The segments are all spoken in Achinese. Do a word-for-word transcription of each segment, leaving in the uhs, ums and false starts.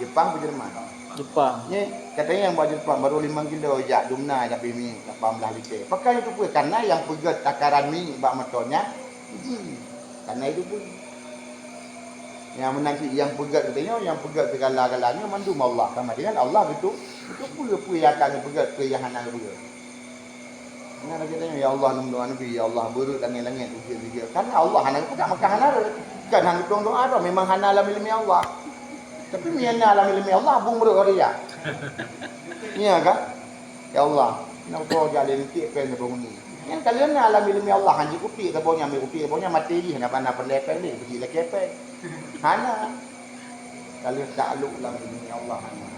Jepang atau Jerman? Jepang. Nyoe, katanya nyang bak Jepang baru limong kilo jak dumna tapi minyeuk lapan belas liter. Pakon itu peue? Karena nyang peugét takaran minyeuk bak moto nyan jin. Karena itu peue? Nyang meunan cit nyang peugét geutanyoe, nyang peugét segala-galanya mandum Allah. Sama dengan Allah gitu. Itu peue-peue nyang akan geupeugét, peue nyang hana geupeugét. Nah, lagèe nyan, "Ya Allah, lôn meudoa Nabi, ya Allah, beureuek langèt-langèt ujeuen sigoe." Kan Allah hana geupeugah, maka hana rhot. Kan hana geutueng doa tu, memang hana lam ileumèe Allah. Tapi meunyo na lam ileumèe Allah, bung beureuek raya. Iya kan? "Ya Allah, na utoe jak lé lintik péng saboh gunong." Nyan ka lheueh na lam ileumèe Allah, han jikutik saboh nyan, meukutik saboh nyan, maté jih, hana pandai péng lé, beusi lakèe péng. Hana. Ka lheueh taklok lam ileumèe Allah, hana.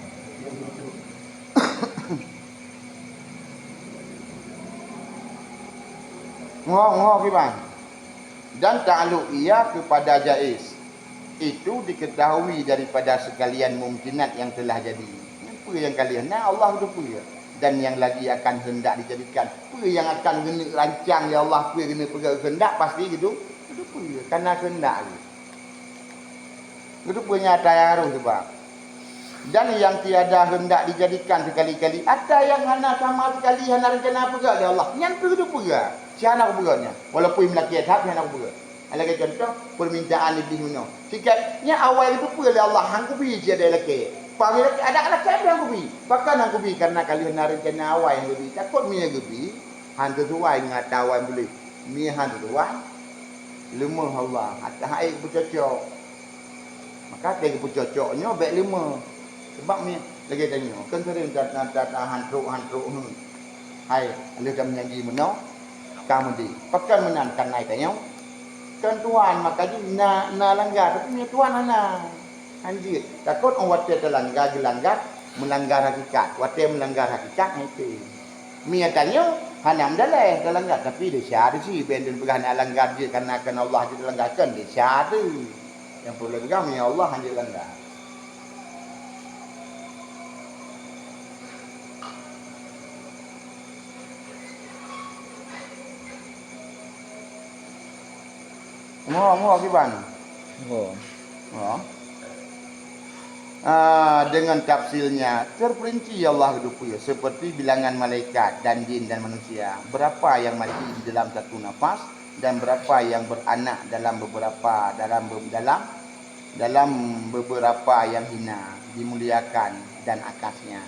Ngo, ngo kiban. Dan taklok ia kepada jaiz. Itu diketahui daripada sekalian mumkinat yang telah jadi. Peue nyang ka lheueh na Allah geuteupeue. Dan yang lagi akan hendak dijadikan. Peue nyang akan geuneuk rancang lé Allah, peue geuneuk peugah keuheundak, pasti geuteu-, geuteupeue. Kana keuheundak lé. Geuteupeue nyang ata nyang harôh cuba. Dan yang tiada hendak dijadikan sekali-kali, ata nyang hana sama sekali, hana rencana peugah lé Allah, nyan pih geuteupeue. Si hana kupeugah nyan. Walaupun meulakèe that, si hana kupeugah. Lagèe contoh, permintaan Iblih meunoe. Sikat, nyan awai geuteupeue lé Allah, han kubi cit ada lakèe. Pami lakèe, ada lakèe pih han kubi. Pakon han kubi? Karena ka lheueh na rencana awai nyang geubi. Takot meunyo geubi, han sesuai ngon ata awai buleuen. Meunyo han sesuai, leumoh Allah. Ata hai geucocok. Maka watèe geupeucocok nyoe bèk leumoh. Sabab mi-, lagèe tanyoe, kan sering ta-, ta-, ta-, tahan trok, han trok, hmm. Hai, lheueh tameujanji meunoe, ka meudeh. Pakon meunan kan hai tanyoe? Kan tuan, maka jih na, na langgar, tapi nyoe tuan hana. Han jeuet. Takot oh watèe talanggar, geulanggar, meulanggar hakikat. Watèe meulanggar hakikat, hai teuh. Mi tanyoe hana meudalèh talanggar, tapi desya teuh cit, bèk lôn peugah na langgar jeuet, karena kan Allah jeuet talanggar, kan desya teuh. Nyang peureulèe peugah, meunyo Allah hana jilanggar. Mo, mo, kiban? Mo. Mo. Ah, dengan tafsilnya, terperinci Allah geuteupeue seperti bilangan malaikat dan jin dan manusia. Berapa yang mati di dalam satu nafas dan berapa yang beranak dalam beberapa, dalam be-, dalam dalam beberapa yang hina, dimuliakan dan akasnya.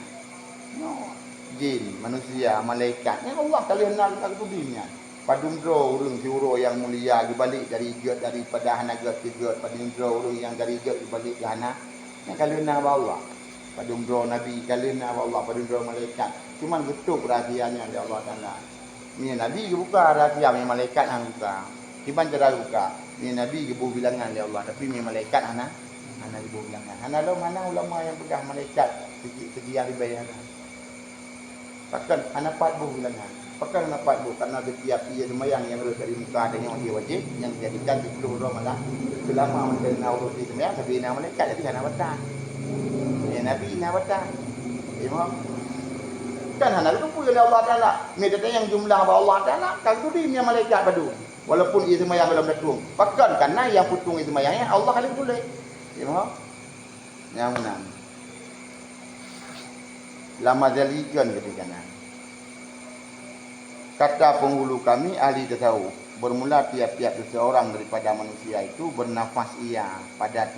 Nyoe, jin, manusia, malaikat, nyan Allah ka lheueh na geuteupeue nyan. Padum droe ureueng siuroe nyang mulia geubalek dari gèt, daripada hana gèt keu gèt, padum droe ureueng nyang dari gèt geubalek keu hana, nyan ka lheueh na bak Allah. Padum droe nabi ka lheueh na bak Allah, padum droe malaikat. Cuman geutôp rahsia nyan lé Allah Taala. Meunyo nabi geubuka rahsia, meunyo malaikat hana geubuka. Kiban cara geubuka? Meunyo nabi geuboh bilangan lé Allah, tapi meunyo malaikat hana, hana geuboh bilangan. Hana lom, hana ulama nyang peugah malaikat seugi, seugi ribèe hana. Pakon hana pat boh bilangan? Pakon hana pat boh? Karena setiap ie seumayang nyang rhot dari muka tanyoe ie wajéb, nyang dijadikan siplôh droe malah seulama mantong na ureueng ie seumayang, sabe na malaikat, jadi hana batas. Meunyo nabi na batas. Tengok. Kan hana geuteupeue lé Allah Taala. Meunyo tatanyong jumlah bak Allah Taala, ka geuturi meunyo malaikat padum. Walaupun ie seumayang lom datueng. Pakon? Karena nyang peutueng ie seumayang nyan Allah ka lheueh tuléh. Tengok. Nyang meunan. Lam Azali kon keudéh kana. Kata penghulu kami ahli tasawuf, bermula tiap-tiap seseorang daripada manusia itu bernafas ia pada